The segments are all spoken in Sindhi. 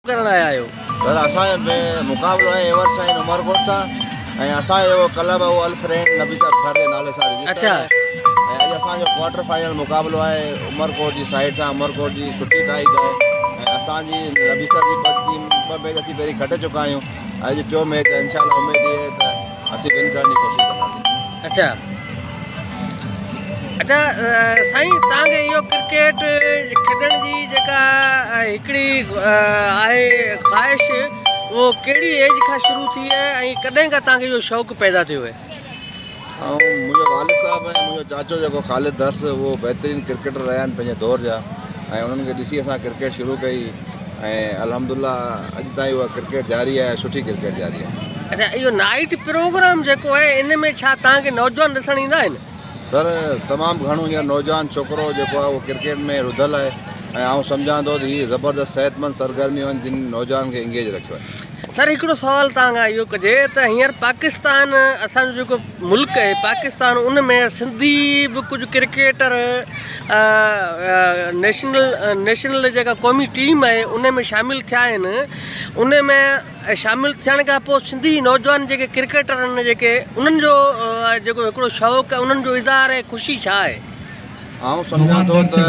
ڪرڻ آيا آهيو؟ سر اسان جو مقابلو آهي ايور شائن عمرڪوٽ سان ۽ اسان جو جيڪو ڪلب آهي اهو الفرينڊ نبي صاحب ٿر جي نالي سان رجسٽرڊ آهي ۽ اڄ اسان جو ڪوارٽر فائنل مقابلو آهي عمرڪوٽ جي سائيڊ سان. عمرڪوٽ جي سٺي ٽائيٽ آهي ۽ اسان جي نبي سر جي ٻه ٽيم، ٻه ميچ اسين پهرين کٽي چڪا آهيون. اڄ ٽيون ميچ آهي، انشاء الله اميد اها آهي ته اسين ون ڪرڻ جي ڪوشش ڪنداسين. اچها اچها سائين توهان کي اهو ڪرڪيٽ کيڏڻ جي جيڪا هڪڙي آهي خواهش اهو ڪهڙي ايج کان شروع ٿي آهي ۽ ڪڏهن کان توهان کي اهو شوق پيدا ٿيو آهي؟ ۽ منهنجو والد صاحب ۽ منهنجو چاچو جيڪو خالد درس اهو بهترين ڪرڪيٽر رهيا آهن پنهنجي دور جا ۽ انهن کي ڏسي اسان ڪرڪيٽ شروع ڪئي ۽ الحمد لله اڄ تائين اها ڪرڪيٽ جاري آهي ۽ سٺي ڪرڪيٽ جاري آهي. اڇا اهو نائيٽ پروگرام جيڪو آهي ان ۾ ڇا توهان کي نوجوان ڏسڻ ايندا آهن؟ سر تمام گهڻو هينئر نوجوان ڇوڪرو جيڪو آهي اهو ڪرڪيٽ ۾ رڌل آهي ۽ آئون سمجهان ٿو ته هي زبردست صحتمند سرگرميون آهن جن نوجوانن کي انگيج رکيو آهي. سر هڪڙو سوال توهان کان اهو ڪجي ته هينئر پاڪستان اسان جو جيڪو ملڪ آهي پاڪستان ان ۾ سنڌي به ڪجهه ڪرڪيٽر نيشنل نيشنل جيڪا قومي ٽيم آهي ان ۾ شامل ٿيا آهن ان ۾ شامل ٿيڻ کان پوء سنڌي نوجوان جيڪي ڪرڪيٽر آهن جيڪي انهن جو جيڪو هڪڙو شوق انهن جو اظهار ۽ خوشي ڇا آهي؟ آئون سمجهان ٿو ته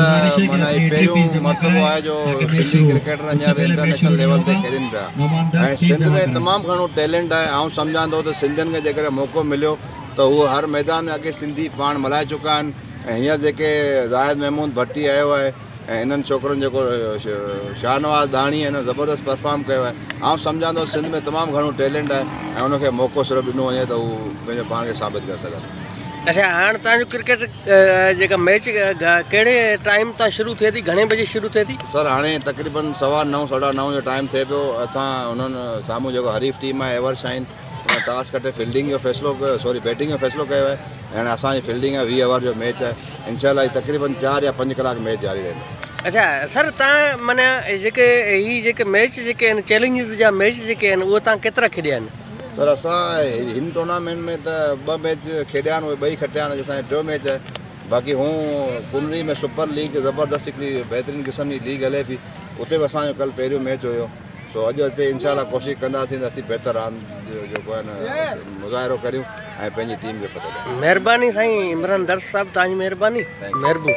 معنيٰ هي پهريون مرتبو آهي جو سنڌي ڪرڪيٽر هينئر انٽرنيشنل ليول تي کيڏن پيا ۽ سنڌ ۾ تمام گهڻو ٽيلنٽ آهي. آئون سمجهان ٿو ته سنڌين کي جيڪڏهن موقعو مليو ته هو هر ميدان ۾ اڳي سنڌي پاڻ ملهائي چڪا آهن ۽ هينئر جيڪي زاهد محمود ڀٽي آيو آهي ۽ انهن ڇوڪرن جيڪو شاهنواز ڏاهڻي آهي ان زبردست پرفارم ڪيو آهي. آئون سمجهان ٿو سنڌ ۾ تمام گهڻو ٽيلنٽ آهي ۽ ان کي موقعو صرف ڏنو وڃي ته هو پنهنجو پاڻ کي ثابت ڪري سگهن. اڇا هاڻ توهان جو ڪرڪيٽ جيڪا ميچ ڪهڙي ٽائيم تان شروع ٿئي ٿي گهڻي بجي شروع ٿئي ٿي؟ سر هاڻي تقريبن سوا نو ساڍا نو جو ٽائيم ٿئي پيو. اسان انهن سامهون جيڪو حريف ٽيم آهي ايور شائن ان ٽاس کٽي فيلڊنگ جو فيصلو ڪيو سوري بيٽنگ جو فيصلو ڪيو آهي ۽ هاڻي اسان جي فيلڊنگ آهي 20 اوور جو ميچ آهي انشاء الله هي تقريبن 4 يا 5 ڪلاڪ ميچ جاري رهندو. اڇا سر تان معنيٰ جيڪي هي جيڪي ميچ جيڪي آهن چئلينجز جا ميچ جيڪي آهن اهي تان ڪيترا کيڏيا آهن؟ سر اسان هن ٽورنامينٽ ۾ ته ٻه ميچ کيڏيا آهن اهي ٻئي کٽيا آهن اڄ اسان جو ٽيون ميچ آهي باقي هون ڪنري ۾ سپر ليگ زبردست هڪڙي بهترين قسم جي ليگ هلي پئي اتي به اسان جو ڪل پهريون ميچ هيو سو اڄ هتي انشاء الله ڪوشش ڪنداسين ته اسين بهتر راند جو جيڪو آهي نه مظاهرو ڪريون ۽ پنهنجي ٽيم کي فتح ڏياريون. مهرباني سائين عمران درس صاحب توهان جي مهرباني مهربون.